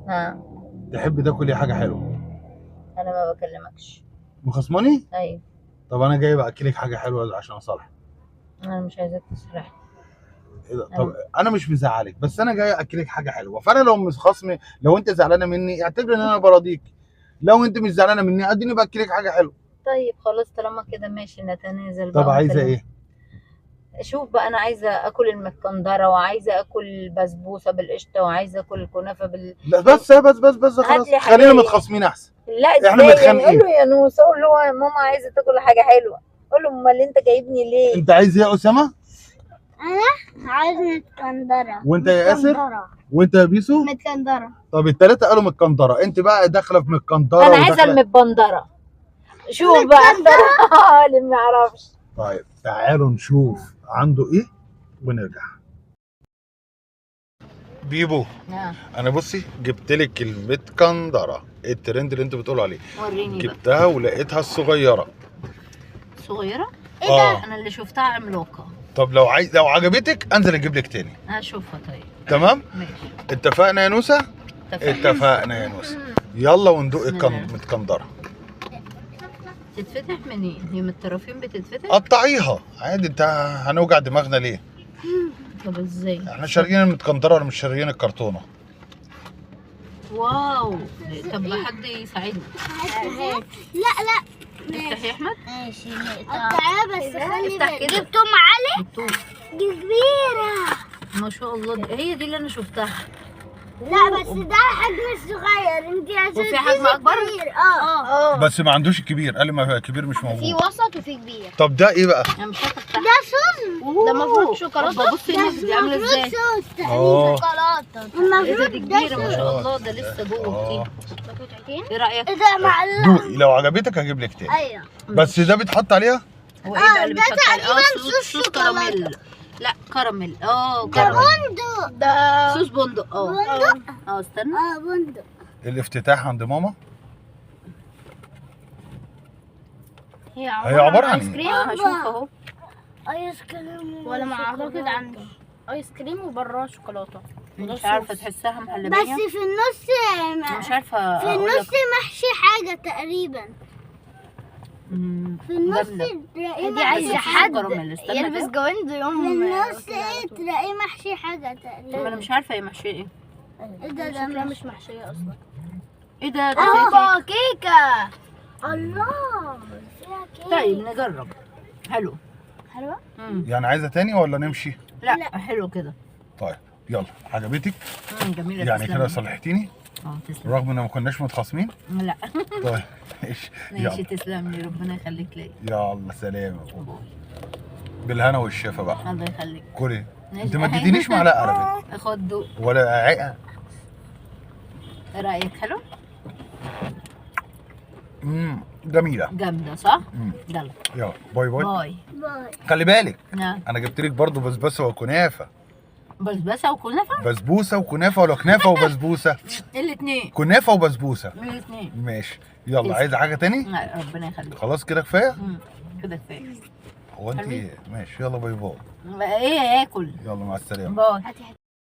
نعم. تحب تاكل ايه حاجة حلوة؟ انا ما بكلمكش. مخصماني؟ ايوه. طب انا جاي باكلك حاجة حلوة عشان اصالحك. انا مش عايزاك تصالحني. إيه ده؟ طب انا مش مزعلك، بس انا جاي اكلك حاجة حلوة، فانا لو مش خصمي، لو انت زعلانة مني اعتبر ان انا براضيك، لو انت مش زعلانة مني اديني باكلك حاجة حلوة. طيب خلاص طالما كده ماشي، نتنازل بقى. طب عايزه ونكلم. ايه؟ شوف بقى، انا عايزه اكل المكندره، وعايزه اكل بسبوسه بالقشطه، وعايزه اكل كنافه بال لا بس بس بس بس هات خلاص، لي حاجة خلينا إيه؟ متخاصمين احسن. لا إحنا ازاي يعني؟ متخانقين. قول له يا نوسه، قول له يا ماما عايزه تاكل حاجة حلوة، قول له امال انت جايبني ليه؟ انت عايز ايه يا اسامة؟ انا عايز متكندره. وانت يا ياسر؟ وانت يا بيسو؟ متكندره. طب الثلاثة قالوا متكندره، انت بقى داخله في متكندره. انا عايزه المبندره. شوف بقى اللي ما يعرفش. طيب تعالوا نشوف عنده ايه ونرجع. بيبو، انا بصي جبت لك المتكندره، الترند اللي انت بتقولوا عليه. وريني بقى. جبتها ولقيتها الصغيرة. صغيرة؟ ايه ده؟ انا اللي شفتها عملاقة. طب لو عايز، لو عجبتك انزل اجيب لك تاني. هشوفها. طيب تمام؟ ماشي. اتفقنا يا نوسه؟ اتفقنا. اتفقنا يا نوسه. يلا وندوق بسم الله. المتكندره. تتفتح منين؟ هي من الطرفين بتتفتح؟ قطعيها عادي، انت هنوجع دماغنا ليه؟ طب ازاي؟ احنا شاريين المتكندره ولا مش شاريين الكرتونه؟ wow. طب حد يساعدني. لا لا افتح يا احمد. ماشي قطعيها بس خلي افتح بالك. كده. جبت ام علي بالطول. دي كبيرة. ما شاء الله، هي دي اللي انا شفتها. لا بس ده حجم الصغير، انت عشان وفي حجم تيجي أكبر؟ كبير. اه بس ما عندوش الكبير، قال لي ما الكبير مش في موجود. وسط وفي كبير. طب ده ايه بقى؟ انا مش عارفه افتحها. ده صوص، ده المفروض شوكولاتة. بصي ده هنا دي عامله المفروض ازاي؟ صوص تقريبا. شوكولاتة ايه ده، المفروض دي ده كبيرة ما صوص. شاء الله، ده لسه جوه كتير. ايه رايك؟ ايه ده معلقه؟ دوقي، لو عجبتك هجيب لك تاني. ايوه. بس ده بيتحط عليها؟ هو ايه بقى اللي ده بيتحط عليه؟ تقريباً صوص صوص صوص شوكولاتة. كراميل. لا كراميل. ده كراميل. بندق. ده صوص بندق. بندق. استنى. بندق. الافتتاح عند ماما. هي هي عبارة عن ايه؟ هشوف اهو. ايس كريم ولا ما اعتقد عندي ايس كريم وبراه شوكولاتة. مش عارفه، تحسها مهلبية. بس في النص، مش عارفه في أقول لك. النص محشي حاجة تقريبا. في النص جامدة. تلاقيه دي عايزه محشي حد كراميل. استنى يلبس كده. جواند يوم في النص ايه تلاقيه محشي حاجة طب انا تقريبا. مش عارفه هي محشيه ايه. ايه ده؟ ده شكلها مش محشيه اصلا. ايه ده؟ ده اوبا كيكة. الله فيها كيك. طيب نجرب. حلو. حلوة. يعني عايزه تاني ولا نمشي؟ لا حلو كده. طيب يلا، عجبتك؟ جميلة. يعني تسلم. كده صلحتيني؟ تسلم. رغم ان ما كناش متخاصمين؟ لا. طيب ماشي. ماشي يلا تسلم لي، ربنا يخليك ليا. يلا سلام. بالهنا والشفا بقى. الله يخليك. كلي. ماشي. انت ما اديتنيش معلقه على فكرة. خد دوق. ولا عقه. ايه رايك؟ حلو؟ جميلة. جامدة صح؟ يلا يلا bye bye. bye bye. خلي بالك. نعم. انا جبت لك برضه بسبوسه وكنافه. بسبوسه وكنافه؟ بسبوسه وكنافه ولا كنافه وبسبوسه؟ الاثنين. كنافه وبسبوسه. الاثنين. ماشي يلا. تسلم. عايزه حاجة تاني؟ لا ربنا يخليك. خلاص كده كفاية؟ كده كفاية. هو انت ماشي. يلا bye bye. ايه اكل. يلا مع السلامة. bye.